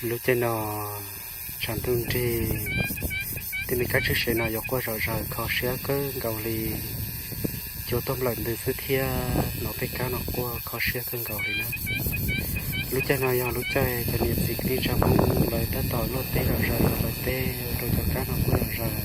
Lub caij no tshav ntuj nrig, tej me kab tsheb siav no yuav quaj zom zaws kho siab kawg nkaus li. Cua tuaj nplawm ntws xwb thiab no tej kab no quaj kho siab kawg nkaus li na. Lub caij no yog lub caij cov niam txiv kwv tij neej tsa Hmoob lawv tab tom luaj teb zom zaws los lawv teb rau cov kab no quaj zom zaws.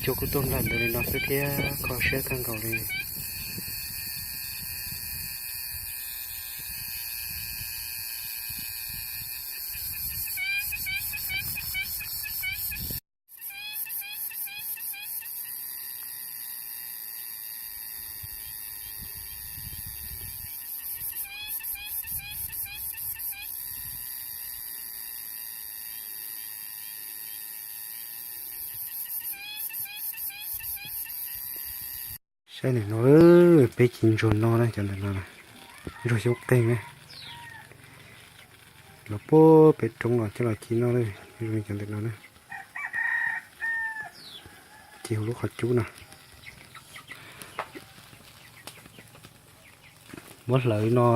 Cua kuj tuaj nplawm ntws li no xwb thiab kho siab kawg nkaus li. Saib ntawm no, peb ci ntsuag no na, cov ntawm no na, ntsuag xyoob qeeg na, los puag pem roob los coj los ci noj, zoo li cov ntawm no na, ci hauv lub qhov cub no. Muab hlawv no,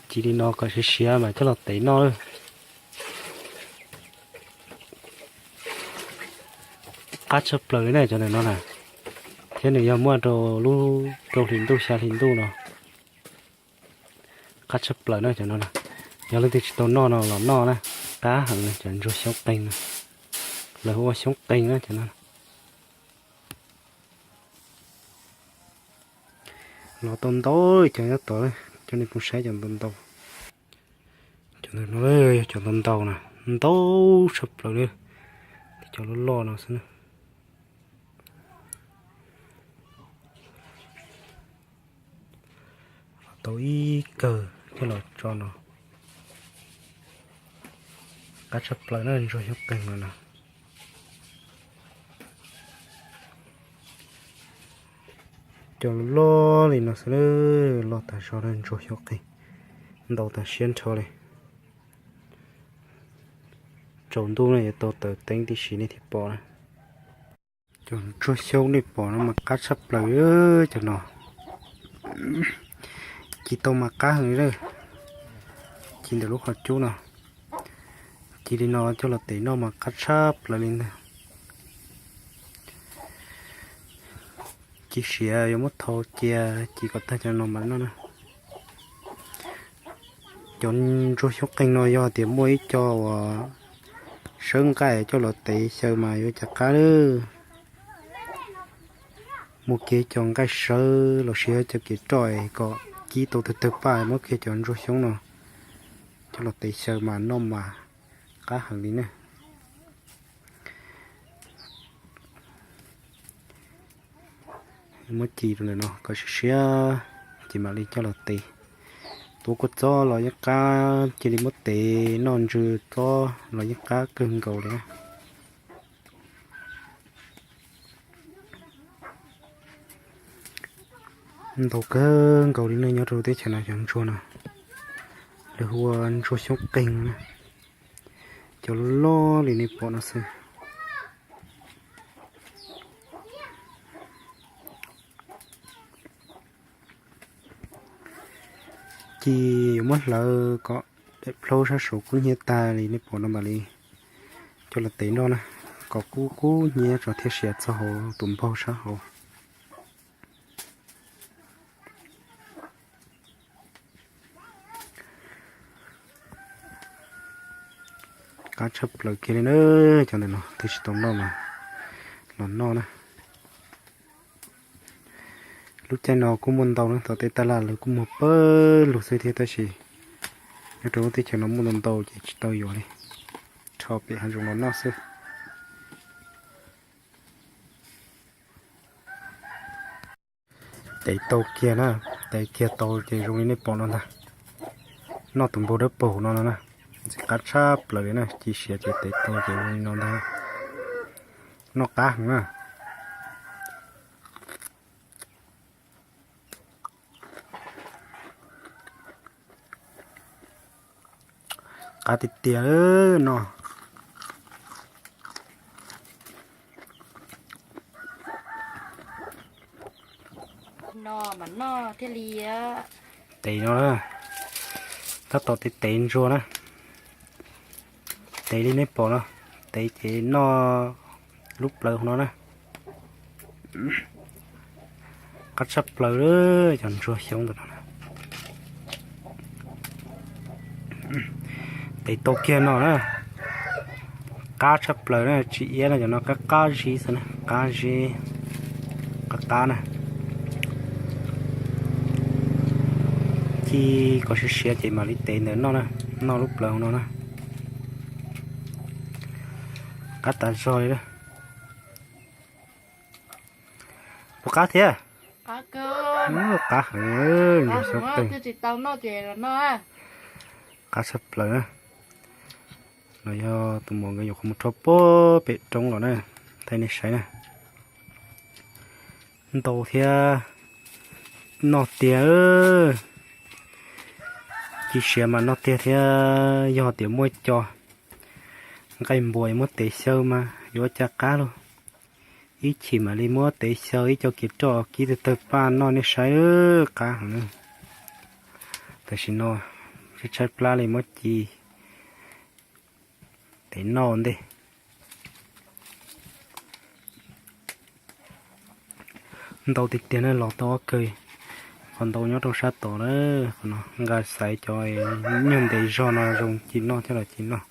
ci li no kom siav siav mas coj los tev noj. Qab tshaj plaws li na cov ntawm no na, thiab nws yog muaj rau lub rau hlis ntuj xya hlis ntuj no. Qab tshaj plaws na cov no na. Yog leej twg tsis tau noj no los noj na, qab heev na cov ntsuag xyoob qeeg no. Lawv hu ua xyoob qeeg na cov no. Los tau ntau, cov nyob tod, cov nej phooj saib cov ntau ntau. Cov ntawm no yog cov ntau ntau na, ntau tshaj plaws li, cov loj loj no xwb na. Los tau ib kawg thiab los tso no. Qab tshaj plaws na ntsuag xyoob qeeg no na. Cov loj li no xwb, loj tas zog na ntsuag xyoob qeeg, ntau tas siab nrho li. Tsaus ntuj no yuav tau taws teeb tib si nej thiaj pom na. Cov ntsuag xyoob nej pom no mas qab tshaj plaws cov no. Ci tau mas qab heev li, ci ntawm lub qhov cub no. Ci li no coj los tev noj mas qab tshaj plaws li ntag. Ci siav yuav muab thau cia, ci kom tag cov no mas noj na. Cov ntsuag xyoob qeeg no yog tias muaj ib co uas sawb nqaij coj los tev xyaw mas yuav cas qab lawm. Muaj kiag cov nqaij sawb los sis yog cov kev roj kom kib tau tawg tawg paj, muab kiag cov ntsuag xyoob no coj los tev xyaw mas noj mas qab heev li na. Muab ci rau ntawm no kom siav siab, ces mam li coj los tev. Tuav kua txob los yeej qab, cia li muab tev noj ntsw txob los yeej qab kawg nkaus li na. Ntau kawg nkaus li nej nyob rau teb chaws no cov ntsuag no, lawv hu ua ntsuag xyoob qeeg na. Cov loj li nej pom no xwb. Ci yuav muab hlawv kom daim plaub sab saud kub hnyiab tag li nej pom no mam li coj los tev noj na, kom kub kub hnyiab tso thiaj siav txog hauv tus npaug sab hauv. Qab tshaj plaws kiag li na, cov ntawm no twb tsis tau noj mas los noj na. Lub caij no kuj muaj ntau na, tom tej taj laj lawv kuj muag pawg lug xwb thiab tab sis nyob rau lub teb chaws no muaj ntau ntau ces tsis tau yuav li, rho pem hav zoov los noj xwb. Tev tau kiag na, tev kiag tau ces zoo li nej pom no ntag. Noj tus npaug dawb paug no no na, ntxim qab tshaj plaws li na, ci siav ces tev tau ces zoo li no ntag. Noj qab heev na. Qab tiag tiag no. No mas noj thiaj li. Tev no na, tab tom tev tev ntsuag na. tev li nej pom no, tev ces noj lub plawv no na. Qab tshaj plaws cov ntsuag xyoob ntawm no. Tev tau kiag no na, qab tshaj plaws na, tsis iab no, cov no qab qab zib xwb na, qab zib, qab qab na. Ci kom siav siav ces mam li tev ntawm no na, noj lub plawv no na. Qab tas zog li. Puas qab thiab? Qab heev, ntsuag xyoob qeeg. Qab tshaj plaws na. No yog tus muam nkawd nyuam qhuav mus rho puag pem roob los na, thaij nej saib na. Ntau thiab, noj tiag. Ci siav mas noj tiag thiab, yog tias muaj cov nqaij npua muab tev xyaw mas yuav ua cas qab lauj. Ib chim mam li muab tev xyaw ib co kiav roj kib tawg tawg paj noj nej saib, qab heev. Tam sim no tshaib plab li, muab ci tev noj ua ntej. Ntau tiag tiag na, los tau ob kawg. Qhov ntau nyob rau sab tod na, qhov no nqa xaiv cov nyuag ntev zog no zoo ci noj thiab los ci noj.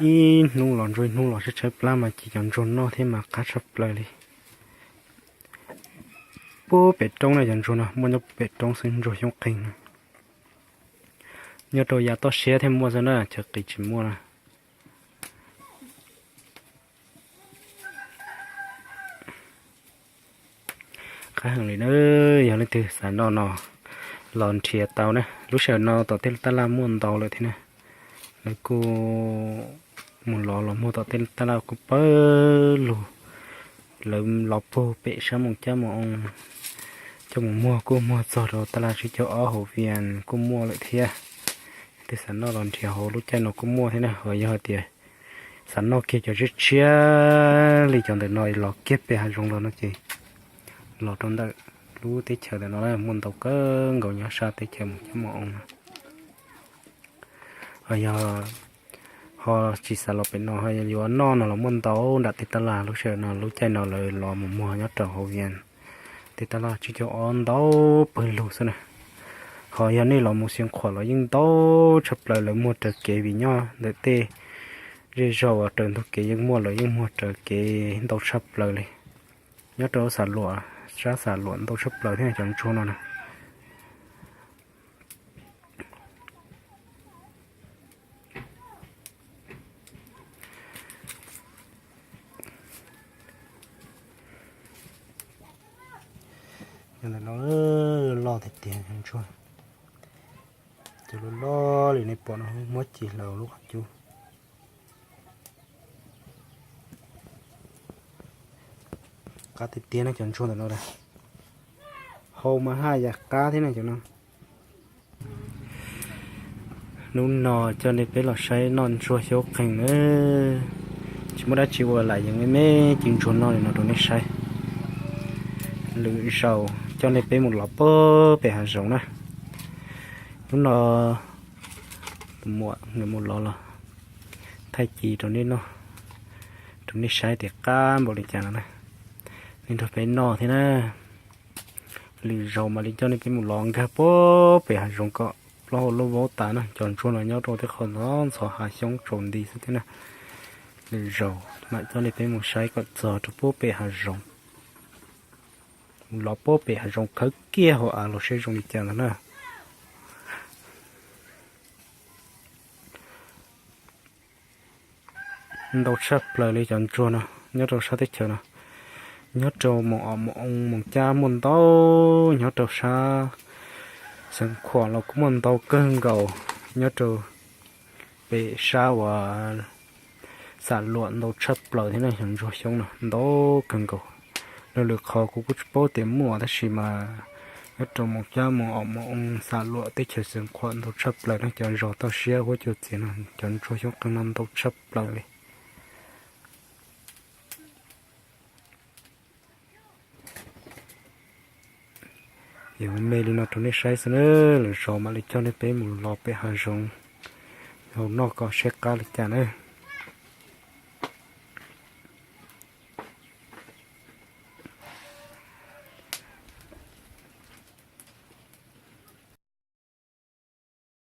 Ib hnub los ntsuag, ib hnub los tshaib tshaib plab mas ci cov ntsuag noj thiab mas qab tshaj plaws li. Puag pem roob na, cov ntsuag no muaj nyob puag pem roob xwb, ntsuag xyoob qeeg na. Nyob rau yav toj siab thiaj muaj xwb na, chaw qis tsis muaj na. Qab heev li na, yog leej twg xav noj no los nrhiav tau na. Lub sij hawm no tom tej tab laj muaj ntau lawm thiab na. Lawv kuj mus lov los muag tom tej tab laj kuj pawg lug. Lawv lov puag pem sab Moos Cab Moos Oo coj mus muag kuj muag txog rau tab laj tsib caug ob hauv Vias kuj muaj lawm thiab. Leej twg xav noj los nrhiav hauv lub caij no kuj muaj thiab na. Ho yog hais tias xav noj kiag cov tshiab tshiab li cov ntawm no los kiag pem hav zoov los no ces los rau ntawm lub teb chaws ntawm no muaj ntau kawg nkaus nyob sab teb chaws Moos Cab Moos Oo no. Ho yog ho tsis xav los pem no ho yuav noj no los muaj ntau nram tej tab laj. Lub sij hawm no lub caij no lawv los mus muag nyob rau hauv Vias tej tab laj tsib caug ob ntau pawg lug xwb na. Ho yog nej los mus Xeev Khuam los yeej ntau tshaj plaws, lawv muag raws kev vim nyob ntawm tej zej zog uas raws ntug kev yeej muaj, lawv yeej muag raws kev ntau tshaj plaws li. Nyob rau Xam Luam, sab Xam Luam ntau tshaj plaws thiab cov ntsuag no na. Ntawm no loj tiag tiag cov ntsuag, cov loj loj li nej pom no muab ci hlaws lub qhov cub. Qab tiag tiag na cov ntsuag ntawm no, hau mas haj yam qab thiab na cov no. Hnub no coj nej peb los saib noj ntsuag xyoob qeeg na. Tsis muaj dab tsi ua lam yees me me ci ntsuag noj li no rau nej saib. Lwm zaus coj nej peb mus lov puag pem hav zoov na. Hnub no tus muam nkawd mus lov los thaij ci rau nej noj, rau nej saib tias qab npaum li cas no na. Nej nrog peb noj thiab na. Lwm zaus mam li coj nej peb mus lov nkag puag pem hav zoov kom plaub hau lub vaub tas na. Cov ntsuag no nyob rau tej qhov ntxhov ntxhov hav xyoob tsaus nti xwb thiab na. Lwm zaus mam coj nej peb mus saib kom txog rau puag pem hav zoov, mus lov puag pem hav zoov khawb kiag hauv av los seb zoo li cas ntag na. Ntau tshaj plaws li cov ntsuag no nyob rau sab teb chaws no, nyob rau Moos Os, Moos Cab muaj ntau, nyob rau sab Xeev Khuam los kuj muaj ntau kawg nkaus, nyob rau pem sab uas Xam Luam ntau tshaj plaws thiab na. Cov ntsuag xyoob no ntau kawg nkaus, lwm lwm qhov kuv kuj tsis paub tias muaj tab sis mas nyob rau Moos Cab, Moos Os, Moos Os, Xam Luam, teb chaws Xeev Khuam ntau tshaj plaws na. Cov zos toj siab huab cua txias no cov ntsuag xyoob qeeg no ntau tshaj plaws li. Ces ua me li no rau nej saib xwb na, lwm zaus mam li coj nej peb mus los pem hav zoov, haus noj kom saib qab li cas na.